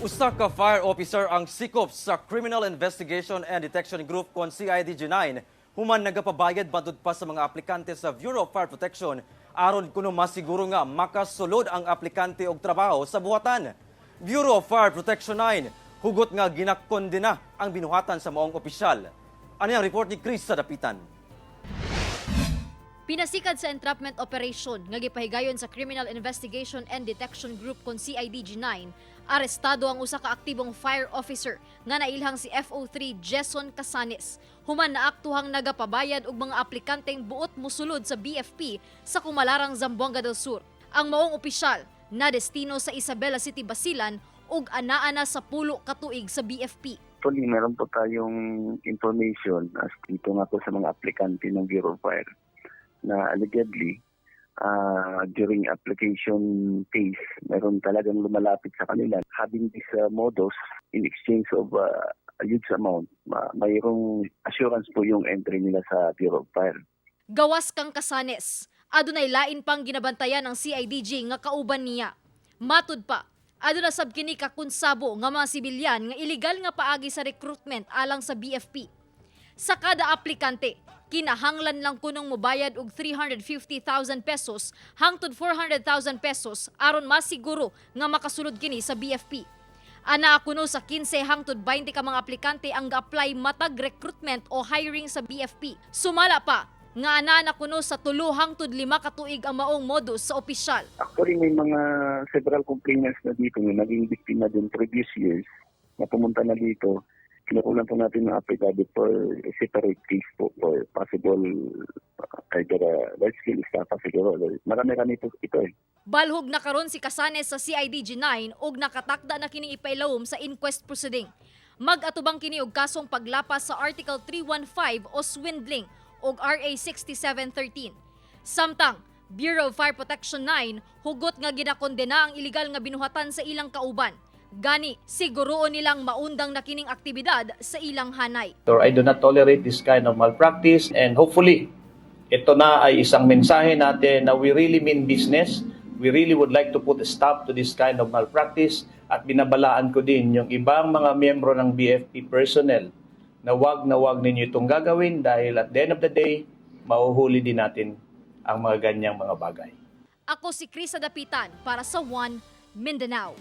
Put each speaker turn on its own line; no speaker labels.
Usa ka fire officer ang sikop sa Criminal Investigation and Detection Group kon CIDG 9 human nagapabayad batud pa sa mga aplikante sa Bureau of Fire Protection aron kuno masiguro nga makasulod ang aplikante og trabaho sa buhatan. Bureau of Fire Protection 9 hugot nga ginakondena ang binuhatan sa maong opisyal. Ano ang report ni Chris sa Dapitan?
Pinasikad sa entrapment operation nga gipahigayon sa Criminal Investigation and Detection Group kon CIDG 9, arestado ang usa ka aktibong fire officer nga nailhang si FO3 Jason Casanes. Human naaktuhang nagapabayad og mga aplikanteng buot musulod sa BFP sa Kumalarang, Zamboanga del Sur. Ang maong opisyal na destino sa Isabela City, Basilan ug anaa na sa 10 ka tuig sa BFP.
Actually, meron po tayong information as dito nga po sa mga aplikante ng Bureau of Fire na allegedly during application phase, meron talagang lumalapit sa kanila having this modus in exchange of a huge amount. Mayroong assurance po yung entry nila sa Bureau of Fire.
Gawas kang Casanes, adunay lain pang ginabantayan ng CIDG nga kauban niya. Matud pa, aduna sab kini kakonsabo nga mga sibilyan nga illegal nga paagi sa recruitment alang sa BFP. Sa kada aplikante, kinahanglan lang kunong mobayad og 350,000 pesos hangtod 400,000 pesos aron masiguro nga makasulod kini sa BFP. Anaa kuno sa 15 hangtod 20 ka mga aplikante ang ga-apply matag recruitment o hiring sa BFP. Sumala pa nga anaa na kuno sa 3 hangtod 5 ka tuig ang maong modus sa opisyal.
Actually, may mga several complainants na dito na naging biktima din previous years na pumunta na dito. Kinukulan po natin ng affidavit for a separate case po for possible either large scale estafa siguro. Marami-rami po ito eh.
Balhog na karon si Casanes sa CIDG 9 ug nakatakda na kini ipailawom sa inquest proceeding. Mag-atubang kini og kasong paglapas sa Article 315 o swindling og RA 6713. Samtang Bureau of Fire Protection 9 hugot nga ginakondena ang iligal nga binuhatan sa ilang kauban. Gani, siguroon nilang maundang na kining aktibidad sa ilang hanay.
Or I do not tolerate this kind of malpractice, and hopefully ito na ay isang mensahe natin na we really mean business. We really would like to put a stop to this kind of malpractice at binabalaan ko din yung ibang mga miyembro ng BFP personnel na wag ninyo itong gagawin dahil at the end of the day, mahuhuli din natin ang mga ganyang mga bagay.
Ako si Krisa Dapitan para sa One Mindanao.